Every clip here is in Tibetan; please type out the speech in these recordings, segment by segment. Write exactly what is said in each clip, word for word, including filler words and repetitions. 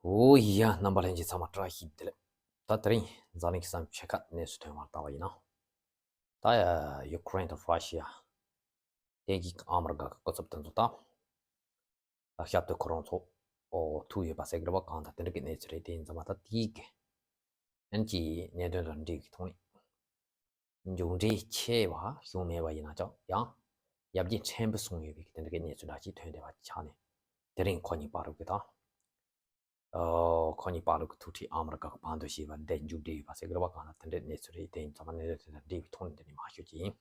ཨོ་ཡ། རྣམ་པ་ལྷན་རྒྱས་ཚང་མ་བཀྲ་ཤིས་བདེ་ལེགས། ད་དེ་རིང་འཛམ་གླིང་གི་ས་མཚམས་ཕྱེད་ཀ་གནས་ཚུལ་ཐོན་པར་བལྟ་བ་ཡིན་ན། ད་ཡ་ཡུ་ཀེ་རེན་དང་ར་ཤི་ཡ། དེ་གི་ཨ་མི་རི་ཀ་གི་སྐུ་ཚབ་དེ་ཚོ་ད་ཞབས་ཏོག་ཁོ་རང་ཚོ་ཨོ་ཐུག་ཡོད་པ་ཟེར་གི་རེད་པ། གང་ལྟར་དེ་འདྲ་གི་གནས་ཚུལ་རེད། དེ་ཡིན་ཙང་མ་ད་དེའི་གི་ཨན་གྱི་གནད་དོན་དང་འབྲེལ་བའི་ཐོག་ནས། མཇུག་འབྲས་ཆེ་བ་བྱུང་མེད་པ་ཡིན་ན་ཀྱང་ཡང་ཡར་རྒྱས་ཕྲན་བུ་སོང་ཡོད་པའི་དེ་འདྲ་གི་གནས་ཚུལ་འདྲ་ཅིག་ཐོན་བསྡད་པ་ཆགས་ནས། དེ་རིང་ཁོ་གཉིས་བར་དུ་གི་དང་། ཨོ། ཁོ་གཉིས་བར་དུ་གི་ཐུག་འཕྲད་ཨ་མི་རི་ཀ་གི་བང་མཛོད་ཞེས་པ་འདི་མཇུག་སྒྲིལ་ཡོད་པ་ཟེར་གི་རེད་པ། གང་ལ་དེ་འདྲའི་གནས་ཚུལ་རེད། དེ་ཡིན་ཙང་མ་གནས་ཚུལ་དེ་དང་འབྲེལ་བའི་ཐོག་ནས་འདི་ནས་མར་ཤོད་ཀྱི་ཡིན།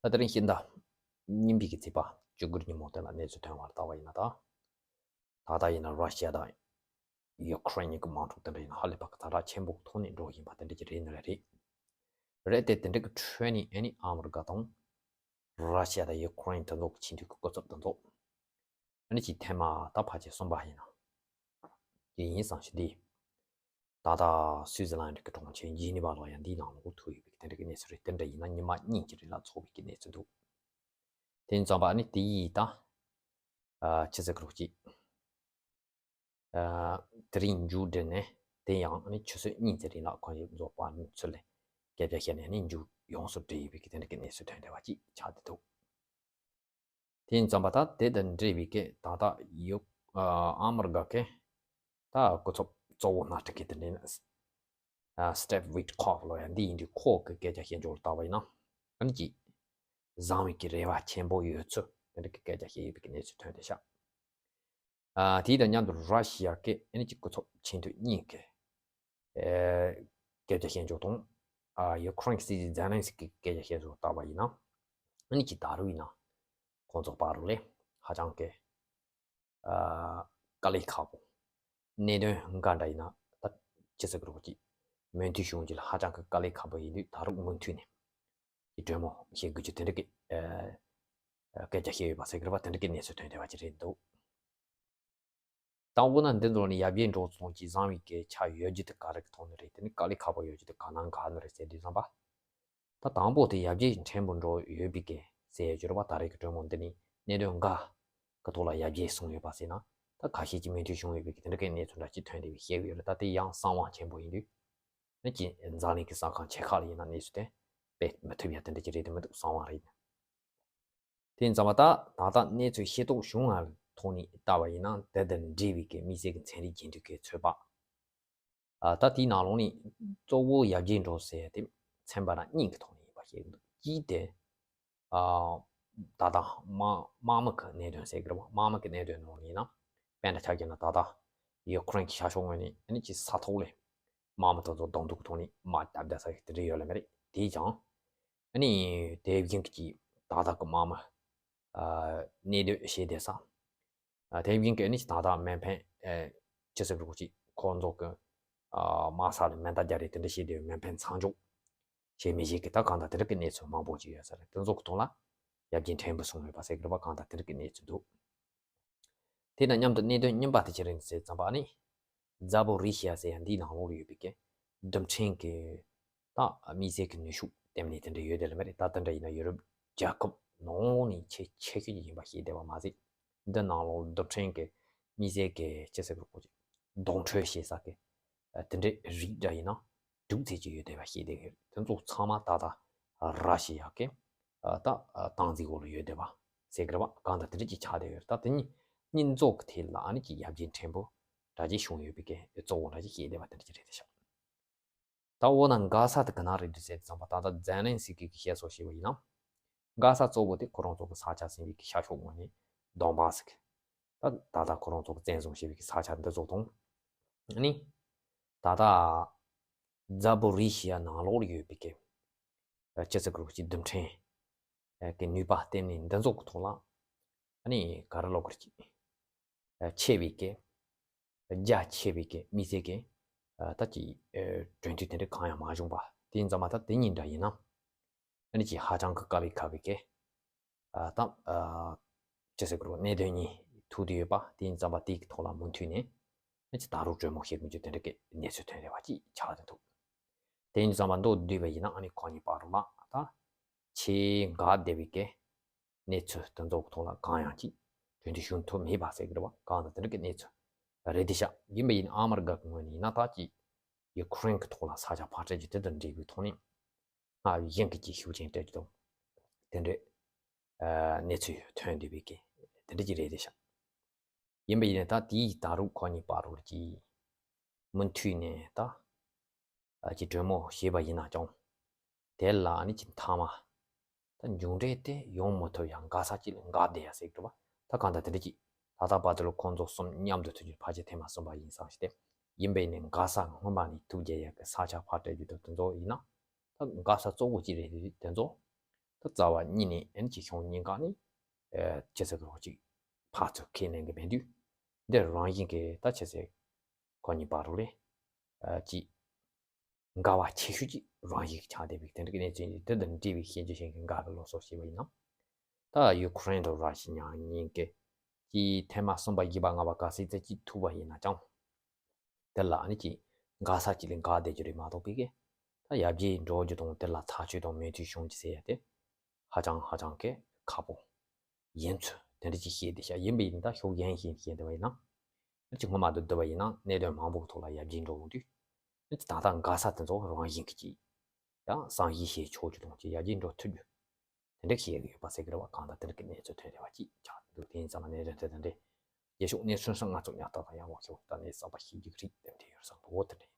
ད་དེ་རིང་ཕྱི་ཟླ་གཉིས་པའི་གི་ཚེས་པ་བཅུ་དགུ་ཉིན་མོ་དེ་ལ་གནས་ཚུལ་ཐོན་པར་བལྟ་བ་ཡིན་ན། ད་ད་ལྟ་ཡིན་ན་ར་ཤི་ཡ་དང་ཡུ་ཀེ་རེན་གཉིས་ཀྱི་དམག་འཁྲུག་དེ་འདྲ་ཡིན་ན་ཧ་ལས་པ་གི་ཛ་དྲག་ཆེན་པོ་ཐོག་ནས་འགྲོ་བཞིན་པ་དེ་འདྲ་ཅིག་རེད་ནི་རེད། རེད་དེ་དེ་འདྲ་གི་ཁྲོད་ནས་ཨ་ནི་ཨ་མི་རི་ཀ་དང་ར་ཤི་ཡ་དང་ཡུ་ཀེ་རེན་དེ་ཚོ་གི་ཆེས་མཐོའི་གི་སྐུ་ཚབ་དེ་ཚོ་ཨ་ནི་ཅིག་ཐེངས་མ་ད་ཕལ་ཆེར་གསུམ་པ་ཡིན་ན། དེ་ཡིན་ཙང་ཞིག་འདི། ད་ལྟ་སུའི་ཙི་ལན་གྱི་གྲོང་ཁྱེར་ཇི་ནི་ཝ་ལ་ཡང་འདིའི་ནང་ལོགས་ཐུག་ཡོད་པའི་དེ་འདྲ་གི་གནས་ཚུལ་རེད། དེ་འདྲ་ཡིན་ན་ཉི་མ་གཉིས་ཀྱི་རིང་ལ་ཚོགས་པའི་གི་གནས་ཚུལ་འདུག་དེ་ཡིན་ཙང་པ་ནི་དེ་ཡིས་ད། ཨ། ཆུ་ཚོད་དྲུག་ཅིག་ཨ། དེ་རིང་མཇུག་སྒྲིལ་ནས་དེ་ཡང་ནི་ཆུ་ཚོད་གཉིས་ཙམ་རིང་ལ་ཁོང་ཡིག་རྫོགས་པ་ནི་ཚུར་ལས་སྐད་ཆ་བཤད་ནས་ནི་མཇུག་ཡོངས་སུ་སྒྲིལ་ཡོད་པའི་གི་དེ་འདྲ་གི་གནས་ཚུལ་ཐོན་བསྡད་པ་ཅིག་ཆགས་བསྡད་འདུག་དེ་ཡིན་ཙང་པ་ད་དེ་དང་འབྲེལ་བའི་གི་ད་ལྟ་ཡུ། ཨ། ཨ་མི་རི་ཀ་གི་ད་སྐུ་ཚབ་གཙོ་བོ་སྣ་ཁྲིད་མཁན་དེ་འདྲ་ཡིན། ཨ། སི་ཊིབ་ཝིཊ་ཁོབ་ལོ་ཡ་འདི་ཡིན་དུས་ཁོ་གི་སྐད་ཆ་བཤད་འཇོག་ལ་བལྟ་བ་ཡིན་ན། ཨ་ནི་ཅིག་བཟང་བའི་གི་རེ་བ་ཆེན་པོ་ཡོད་ཚུལ་དེ་འདྲ་གི་སྐད་ཆ་བཤད་ཡོད་པའི་གི་གནས་ཚུལ་ཐོན་བསྡད་ཤག་ཨ། དེ་དང་མཉམ་དུ་ར་ཤི་ཡ་གི་ཨ་ནི་ཅིག་སྐུ་ཚབ་ཆེས་མཐོ་གཉིས་ཀྱི་ཨེ། སྐད་ཆ་བཤད་འཇོག་དང་། ཨ། ཡུ་ཀེ་རེན་གྱི་སྲིད་འཛིན་ཛེ་ལན་སི་ཀི་གི་སྐད་ཆ་བཤད་འཇོག་ལ་བལྟ་བ་ཡིན་ན། ཨ་ནི་ཅིག་ད་རུང་ཡིན་ན་ཁོང་ཚོ་བར་དུ་ལས་ཧ་ཅང་གི། ཨ། དཀའ་ལས་ཁག་པོ། གནད་དོན་འགའ་འདྲ་ཡིན་ན་ད་ཅི་ཟེར་དགོས་རེད། ཅིག་མོས་མཐུན་བྱུང་རྗེས་ལ་ཧ་ཅང་གི་དཀའ་ལས་ཁག་པོ་ཡིན་དུས་ད་རུང་མུ་མཐུད་ནས་ཀྱི་གྲོས་མོལ་བྱེད་དགོས་རྒྱུ་དེ་འདྲ་གི། ཨ། སྐད་ཆ་བཤད་ཡོད་པ་ཟེར་གི་རེད་པ། དེ་འདྲ་གི་གནས་ཚུལ་ཐོན་བསྡད་པ་ཅིག་རེད་འདུག་དང་པོ་ན་འདི་ཚོ་ནི་ཡར་རྒྱས་འགྲོ་སོང་ཅིག་བཟང་བའི་སྐད་ཆ་ཡོད་རྒྱུ་དེ་ག་རེ་གི་ཐོག་ནས་རེད། དེ་ནི་དཀའ་ལས་ཁག་པོ་ཡོད་རྒྱུ་དེ་ག་ནང་ག་ནས་རེད་ཟེར་དུས་ཙམ་པ། ད་དང་པོ་དེ་ཡར་རྒྱས་ཕྲན་བུ་འགྲོ་ཡོད་པའི་སྐད་ཟེར་ཡོད་རྒྱུ་རེད་པ། ད་རེས་ཀྱི་གྲོས་མོལ་འདི་ནི་གནད་དོན་འགའ་གི་ཐོག་ལ་ཡར་རྒྱས་སོང་ཡོད་པ་ཟེར་ན། ད་ཁ་ཤས་ཀྱིས་མོས་མཐུན་བྱུང་ཡོད་པའི་གི་དེ་འདྲ་གི་གནས་ཚུལ་འདྲ་ཅིག་ཐོན་བསྡད་པའི་བཤད་ཀྱི་ཡོད་རེད། ད་དེ་ཡང་གསང་བ་ཆེན་པོ་ཡིན་དུས། ནི་ཅིག་འཛམ་གླིང་གི་ས་ཁང་ཆེ་ཁག་ལ་ཡིན་ན་གནས་ཚུལ་དེ་སྤེལ་མི་ཐུབ་ཡ་དེ་འདྲ་ཅིག་རེད་དེ་མི་འདུག་གསང་བ་རེད། དེ་ཡིན་ཙང་མ་ད་ད་ལྟ་གནས་ཚུལ་ཤེས་རྟོགས་བྱུང་བའི་ཐོག་ནས་བལྟ་བ་ཡིན་ན། དེ་དང་འབྲེལ་བའི་གི་དམིགས་བསལ་གྱི་ཚན་རིག་རྒྱན་དུ་གི་ཚོད་དཔག་ཨ། ད་དེའི་ནང་ལོགས་ནས་གཙོ་བོ་ཡར་རྒྱས་འགྲོ་ཟེར་དེ་ཚན་པ་རང་གཉིས་ཀྱི་ཐོག་ནས་ཡིན་པ་ཤེས་ཀྱི་འདུག་གཅིག་དེ། ཨ། ད་ལྟ་དམག་དམག་མི་གི་གནད་དོན་ཟེར་གི་རེད་པ། དམག་མི་གི་གནད་དོན་ནང་ནས་ཡིན་ན། དཔེར་ན་ཆ་བཞག་ན་ད་ལྟ་ཡུ་ཀེ་རེན་གྱི་ཤར་ཕྱོགས་ངོས་ནས་ཨ་ནི་ཅིག་ས་ཐོག་ལས་དམག་མི་དེ་ཚོ་གདོང་ཐུག་གི་ཐོག་ནས་དམག་རྒྱག་བསྡད་ས་ཞིག་དེ་འདྲ་ཡོད་ལེ་མ་རེད། དེས་ཀྱང་ཨ་ནི་དེ་བཞིན་གྱི་ད་ལྟ་གི་དམག་མི། ཨ། གནས་སྡོད་བྱས་བསྡད་ས། ཨ། དེ་བཞིན་གྱི་ཨ་ནི་ད་ལྟ་སྨན་ཕན། ཨེ། ཅི་ཟེར་དགོས་རེད། ཁོང་ཚོ་གི། ཨ། དམག་ས་ལ་མེ་མདའ་རྒྱག་རེས་དེ་འདྲ་བྱས་བསྡད་པའི་སྨན་ཕན་ཚང་འཇོག་བྱས་མི་བྱས་ཀྱི་ད་གང་ལྟར་དེ་འདྲ་གི་གནས་ཚུལ་མང་པོ་ཅིག་ཡོད་ས་རེད། དེ་ཚོ་གི་ཐོག་ལ་ཡར་རྒྱས་ཕྲན་བུ་སོང་ཡོད་པ་ཟེར་གི་རེད་པ། གང་ལྟར་དེ་འདྲ་གི་གནས་ཚུལ་འདུག་དེ་དང་མཉམ་དུ་གནད་དོན་རྙིང་པ་དེ་ཅི་རེད་ཟེར་ཙམ་པ། ཨ་ནི་ཛ་པོ་རི་ཤི་ཡ་ཟེར་ཡ་འདིའི་ནང་ལོགས་ལ་ཡོད་པའི་གི་རྡུལ་ཕྲན་གྱི་ད་དམིགས་བསལ་གྱི་ནུས་ཤུགས་ལྟེ་གནས་དེ་འདྲ་ཡོད་དེ་ལེ་མ་རེད། ད་དེ་འདྲ་ཡིན་ན་ཡུ་རོབ་རྒྱལ་ཁབ་ནང་ལོགས་ནས་ཆེས་ཆེ་ཤོས་ཡིན་པ་ཤེས་བསྡད་པ་མ་ཟད། འདི་ནང་ལོགས་རྡུལ་ཕྲན་གྱི་དམིགས་བསལ་གྱི་ཅི་ཟེར་དགོས་རེད། གདོན་འཕྲོད་བྱེད་ས་གི་དེ་འདྲའི་རིགས་འདྲ་ཡིན་ན་དྲུག་ཙམ་ཅིག་ཡོད་བསྡད་པ་ཤེས་བསྡད་ཡོད། དེ་ཚོ་ཚང་མ་ད་ལྟ་ར་ཤི་ཡ་གི་ད་སྟངས་འཛིན་འོག་ལ་ཡོད་བསྡད་པ་ཟེར་གི་རེད་པ། གང་ལྟར་དེ་འདྲ་ཅིག་ཆགས་བསྡད་ཡོད་རེད། ད་དེ་གཉིས་གཉིས་ཚོགས་ཀྱི་ཐད་ལ་ཨ་ནི་ཅིག་ཡར་རྒྱས་ཕྲན་བུ་འདྲ་ཅིག་བྱུང་ཡོད་པའི་གི་གཙོ་བོ་འདྲ་ཅིག་ཤེས་བསྡད་པ་དེ་འདྲ་ཅིག་རེད་ཤག་ད་འོ་ན་མགར་ས་དེ་ག་ན་རེད་འདུག་ཟེར་ཙམ་པ། ད་ལྟ་ཛེ་ལན་སི་ཀི་གིས་བཤད་སྲོལ་བྱས་པ་ཡིན་ན། མགར་ས་གཙོ་བོ་དེ་ཁོ་རང་ཚོ་གི་ས་ཆ་ཟིན་པའི་གི་ཤར་ཕྱོགས་ངོས་ནས་དོན་བྷ་སི་གི་ད་ད་ལྟ་ཁོ་རང་ཚོ་གི་བཙན་བཟུང་བྱས་པའི་གི་ས་ཆ་འདི་ཚོ་དང་། ཨ་ནི་ད་ལྟ་ཛ་པོ་རི་ཤི་ཡ་ནང་ལོགས་ལ་ཡོད་པའི་གི་ཅི་ཟེར་དགོས་རེད། རྡུལ་ཕྲན་གི་ནུས་པ་ལྟེ་གནས་འདི་ཚོ་གི་ཐོག་ལ་ཨ་ནི་ག་རེ་ལབ་དགོས་རེད། ཆེ་བའི་གི་རྒྱ་ཆེ་བའི་གི་དམིགས་བསལ་གི་ད་ཅིག་གྲོས་མཐུན་དེ་འདྲ་གང་ཡང་མ་བྱུང་པ་དེ་ཡིན་ཙང་མ། ད་དེ་གཉིས་འདྲ་ཡིན་ན་ཨ་ནི་ཅིག་ཧ་ཅང་གི་དཀའ་ལས་ཁག་པའི་གི་ད་ཅི་ཟེར་དགོས་རེད། གནད་དོན་གཉིས་ཐུག་བསྡད་ཡོད་པ་དེ་ཡིན་ཙང་མ། དེའི་གི་ཐོག་ལ་མུ་མཐུད་ནས་ཨ་ནི་ཅིག་ད་རུང་གྲོས་མོལ་བྱེད་དགོས་རྒྱུ་དེ་འདྲ་གི་གནས་ཚུལ་ཐོན་བསྡད་པ་ཅིག་ཆགས་བསྡད་འདུག་དེ་ཡིན་ཙང་མ་མདོར་བསྡུས་པ་ཡིན་ན་ཨ་ནི་ཁོ་གཉིས་བར་དུ་ལ་ད་ཆེས་འགལ་བསྡད་པའི་གི་གནས་ཚུལ་དེ་ཚོ་གི་ཐོག་ལ་གང་ཡང་ཅིག་གྲོས་མཐུན་བྱུང་ཐུབ་མེད་པ་ཟེར་གི་རེད་པ། གང་ལྟར་དེ་འདྲ་གི་གནས་ཚུལ་ རེད་དེ་ཤག་ཡིན་པ་ཡིན་ཨ་མ་རི་ཀ་གི་ངོས་ནས་ཡིན་ན་ད་ཅིག་ཡུ་ཁུ་རེན་གི་ཐོག་ལ་ས་ཆ་ཕར་སྤྲད་རྒྱུ་དེ་དང་འབྲེལ་བའི་ཐོག་ནས་སྔར་བཞིན་གི་ཅིག་ཤུགས་རྐྱེན་སྤྲད་རྒྱུ་དང་དེ་འདྲའི་གནས་ཚུལ་ཐོན་བསྡད་པའི་གི་དེ་འདྲ་ཅིག་རེད་དེ་ཤག་ཡིན་པ་ཡིན་ན་ད་དེའི་ད་རུང་ཁོ་གཉིས་བར་དུ་ཅིག་མུ་མཐུད་ནས་ད། ཨ་ཅིག་གྲོས་མོལ་བྱས་པ་ཡིན་ན་ཀྱང་། དེ་ལ་ཨ་ནི་ཅིག་མཐའ་མ། ད་མཇུག་འབྲས་དེ་ཡོང་མི་ཐུབ་ཡང་འགག་ས་ཅིག་ལ་འགག་བསྡད་ཡ་ཟེར་གི་འདུག་པ། ད་གང་ལྟར་དེ་འདྲ་ཅིག་ད་ལྟ་བར་དུ་ལ་ཁོང་ཚོ་གསུམ་མཉམ་དུ་ཐུག་རྒྱུ་ཕལ་ཆེར་ཐེངས་མ་གསུམ་པ་ཡིན་བསམ་ཞིག་སྟེ། ཡིན་པས་ནི་འགག་ས་སྔོན་མ་ནས་ཐུག་རྒྱུ་ཡ་གི་ས་ཆ་ཕར་སྤྲད་རྒྱུ་དང་དེ་ཚོ་ཡིན་ན། ད་འགག་ས་གཙོ་བོ་གཅིག་རེད་དེ་ཚོ། ད་རྩ་བ་ཉིད་ནས་ཨ་ནི་ཅིག་ཤོང་ཉིན་གང་ནི། ཨེ་ཅི་ཟེར་གི་རོགས་ཅིག་ཕར་ཚུར་ཁས་ལེན་གི་མེད་དུས། འདིར་རང་བཞིན་གི་ད་ཅི་ཟེར། ཁོ་གཉིས་བར་དུ་ལས། ཨ་ཅིག་འགལ་བ་ཆེ་ཤོས་ཀྱི་རང་བཞིན་གྱི་ཆགས་བསྡད་པའི་དེ་འདྲ་གི་གནས་ཚུལ་འདི་དང་འབྲེལ་བའི་ཤན་ཅི་ཤན་གྱི་འགལ་བའི་ལོ་སོགས་བྱས་པ་ཡིན་ན། ད་ཡུ་ཁུ་རེན་དང་ར་ཤི་ཡ་གཉིས་ཀྱི་ཀྱི་ཐེངས་མ་གསུམ་པ་བཞི་པ་ལྔ་པ་ག་ཚོད་ཙམ་ཅིག་ཐུག་པ་ཡིན་ན་ཀྱང་། དེ་ལ་ཨ་ནི་ཀྱི་འགལ་ས་ཅིག་ལས་འགལ་བསྡད་རྒྱུ་རེད་མ་གཏོགས་པའི་གི། ད་ཡར་རྒྱས་འགྲོ་རྒྱུ་དང་དེ་ལ་ཐག་གཅོད་དང་མོས་མཐུན་བྱུང་རྒྱུ་ཟེར་ཡ་དེ། ཧ་ཅང་ཧ་ཅང་གི་ཁག་པོ། ཡིན་ཚུལ་དེ་འདྲ་ཅིག་བཤད་དེ་ཤག་ཡིན་པ་ཡིན་ན་ད་ཤུགས་རྐྱེན་ཞིག་བཤད་བསྡད་པ་ཡིན་ན། ཅིག་སྔོན་མ་དུ་བསྡུར་བ་ཡིན་ན་གནད་དོན་མང་པོའི་ཐོག་ལ་ཡར་རྒྱས་འགྲོ་འོང་དུས། ད་ལྟ་འགལ་ས་དེ་ཚོ་རང་བཞིན་གྱི་ཅིག་ཡང་བསམ་གཞིག་བྱེད་ཆོག་རྒྱུ་དང་ཅིག་ཡར་རྒྱས་འགྲོ་ཐུབ་རྒྱུ། དེ་འདྲ་བཤད་ཀྱི་ཡོད་པ་ཟེར་གྱི་རེད་བ། གང་ལྟར་དེ་འདྲ་གི་གནས་ཚུལ་ཐོན་བསྡད་པ་ཅིག་ཆགས་འདུག་དེ་ཡིན་ཙང་ལ་གནད་དོན་དེ་འདྲ་རེད། རྗེས་ཕྱོགས་གནས་ཚུལ་སོགས་ང་ཚོ་ཉར་ཐག་དང་ཡང་ལོག་ཤོག་ད་ནས་བསམ་པ་ཤེས་རྒྱུ་རིགས་དེ་འདྲ་ཡོད་བསམ་པ་འོ་དེ་འདྲ་ཡིན།